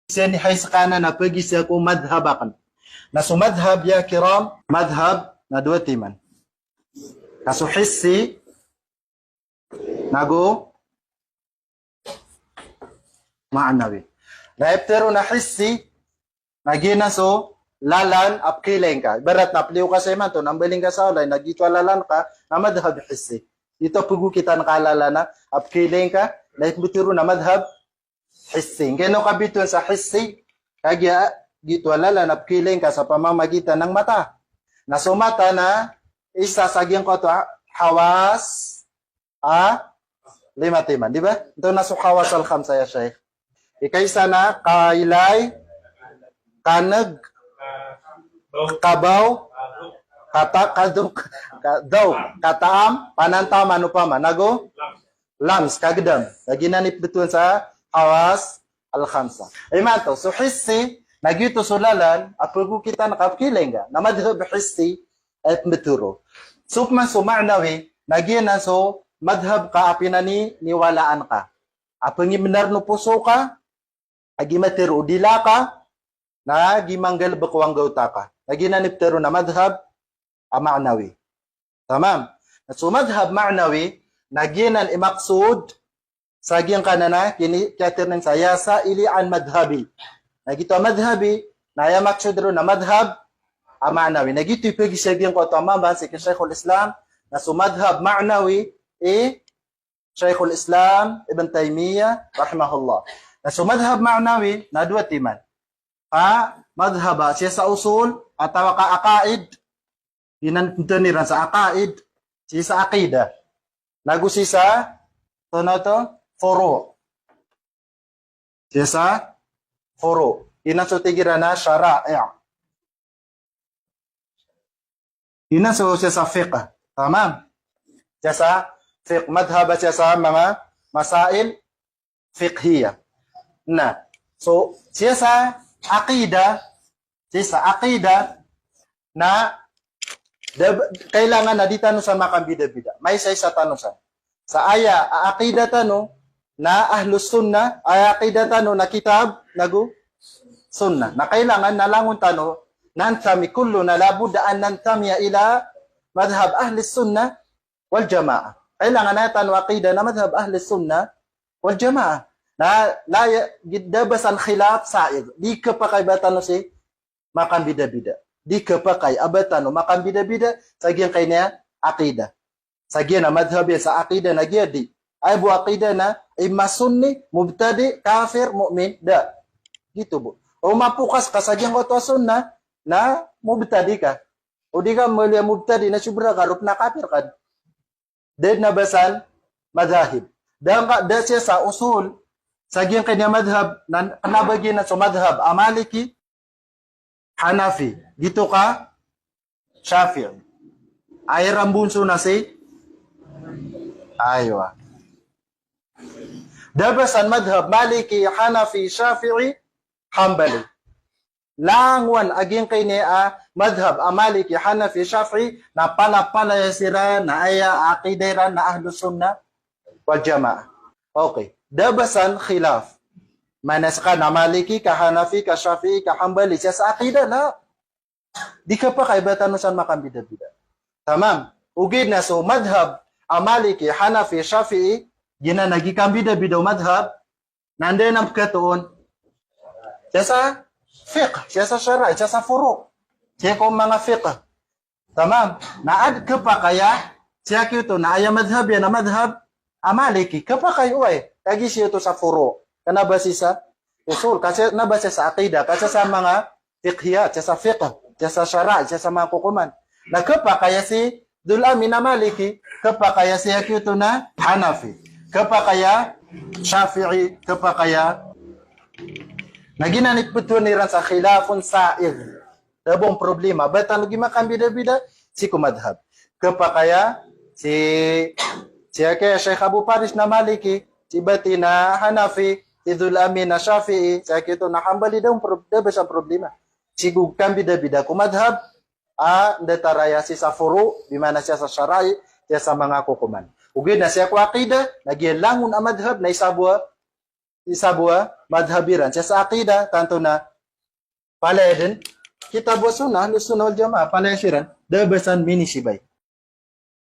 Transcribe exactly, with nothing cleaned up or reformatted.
Sii niyan hay seka na pegisa ko madhab aken. Na so madhab ya kiram, madhab na dowa timan. Na so hissi, nago ma'nawi. Na iptero na hissi, na giyanan so lalan a pekiilay ngka. Ibarat na peliyo ka sa imanto, na mbaling ka sa walay, na giyoto a lalan ka, na madhab hissi. Ito pegokitan ka a lalan a pekiilay ngka, na ipmbetero na madhab hissi. Ngkeno ka bitowan sa hissi, kagiya giyoto a lalan a pekiilay ngka sa pamamagitan ng mata. Na so mata na isa sa giyangkoto a hawas a lima timan, di ba? Ito na so hawas al-khamsa ya Sheikh. Ikaisa na kailay, kaneg, kabaw, kata-, kadok, kadaw, kataam, panantaman opama, nago lams, kagedam. Na giyanan i pembetowan sa hawas al-khamsa. Imanto, so hissi, na giyoto so lalan a pegokitan ka a pekiilay ngka. Na madhab hissi, a pembetero. So pman so ma'nawi, na giyanan so madhab ka a pinaniniwalaan ka. A pengibenar o poso ka, a giya matero o dila ka, na giya manggalebek o anggawta ka. Na giyanan i petero na madhab a ma'nawi. Tamam. Na so madhab ma'nawi, na giyanan i maksod sa giyangkanan a kini-, kiyateroon sa ya sa'ili an madhhabi. Na giyoto a madhhabi, na aya maksod ron na madhab a ma'nawi. Na giyoto i pegisa giyangkoto a mambo sii ki Shaykhul Islam, na so madhab ma'nawi i Shaykhul Islam Ibn Taymiyyah rahimahullah. Na so madhab ma'nawi na dowa timan. Ka madhhab a sii sa usul, atawa ka aqaid, giyanan i pembetowan iran sa aqaid, sii sa aqidah. Nago sii sa, tonaa oto, furu'. Sii sa furu'. Giyanan so tig iran a shara'i'. Giyanan so sii sa fiqh. Tamam? Sii sa fiqh, madhhab a sii sa manga masail fiqhiyah. Na, so, sii sa aqidah, sii sa aqidah, na, da-, kailangan a di tano san makambidabida. Maisaisa tano san. Sa aya a aqidah tano na Ahlus Sunnah, aya aqidah tano na kitab nago sunnah. Na kailangan na langon tano, nantami kulluna, la budda an nantamiya ila madhhab Ahlis Sunnah wal Jamaah. Kailangan a aya tano a aqidah na madhhab Ahlis Sunnah wal Jamaah. Na la ya-, da ba san khilaf sa'igh. Di khapakay ba tano si makambidabida. Di khapakay a ba tano makambidabida sa giyangkaya a aqidah. Sa giya na madhhab iyan sa aqidah na giya di. Aya bo a aqidah na imma Sunni, mubtadi', kafir, mu'min, da. Giyoto bo. O mapokas ka sa giyangkoto a sunnah, na mubtadi' ka. O di ka meliyo a mubtadi' na sobra ka roo na kafir ka. Da den a ba san madhahib. Da ngka, da sii sa usul, sa giyangkaya a madhhab, na, kena ba giyanan so madhhab a Maliki, Hanafi, giyoto ka Shafi'i. Aya rambon so na si, aywa. Da ba san madhhab Maliki, Hanafi, Shafi'i, Hanbali. Langon a giyangkaya a madhhab a Maliki, Hanafi, Shafi'i, na palapalaya siran, na aya aqidah iran na Ahlus Sunnah wal Jamaah. Okay. Da ba san khilaf. Mana seka na Maliki, ka Hanafi, ka Shafi'i, ka Hanbali, sii sa aqidah, la. Di khapakay ba tano san makambidabida. Tamam. Ogaid na so madhhab a Maliki, Hanafi, Shafi'i, giyanan a gii kambidabida o madhhab, na anda iran pekatoon? Sii sa fiqh, sii sa shara'i, sii sa furu'. Sii ko manga fiqh. Tamam. Na aden khapakay a, sii a giyoto na aya madhhab iyan na madhhab a Maliki. Khapakay, oway. Kagiya sii oto sa furu'. Kena ba sii sa usul, ka sii, na ba sii sa aqidah, ka sii sa manga fiqhiyat, sii sa fiqh, sii sa shara'i, sii sa manga kokoman. Na khapakay a si Dhul Amin a Maliki, khapakay a sii a giyoto na Hanafi, khapakay a Shafi'i, khapakay a. Na giyanan i pembetowan iran sa khilafun sa'igh. Da bo a problema, ba tano gii makambidabida sii ko madhhab. Khapakay a si, sii a ki Sheikh Abu Faris na Maliki, si Bati na Hanafi, si Dhul Amin na Shafi'i, sii a giyoto na Hanbali, da bo a pro-, da ba san problema. Sii ko kambidabida ko madhhab a ndataraya sii sa furu', bi mana sii sa shara'i, sii sa manga kokoman. Ogaid na sii ko aqidah, na giya langon a madhhab na isa bo a isa bo a madhhab iran sii sa aqidah, tanto na palaya dn kitab wa sunnah, Ahlus Sunnah wal Jamaah, palaya siran da ba san minisibay.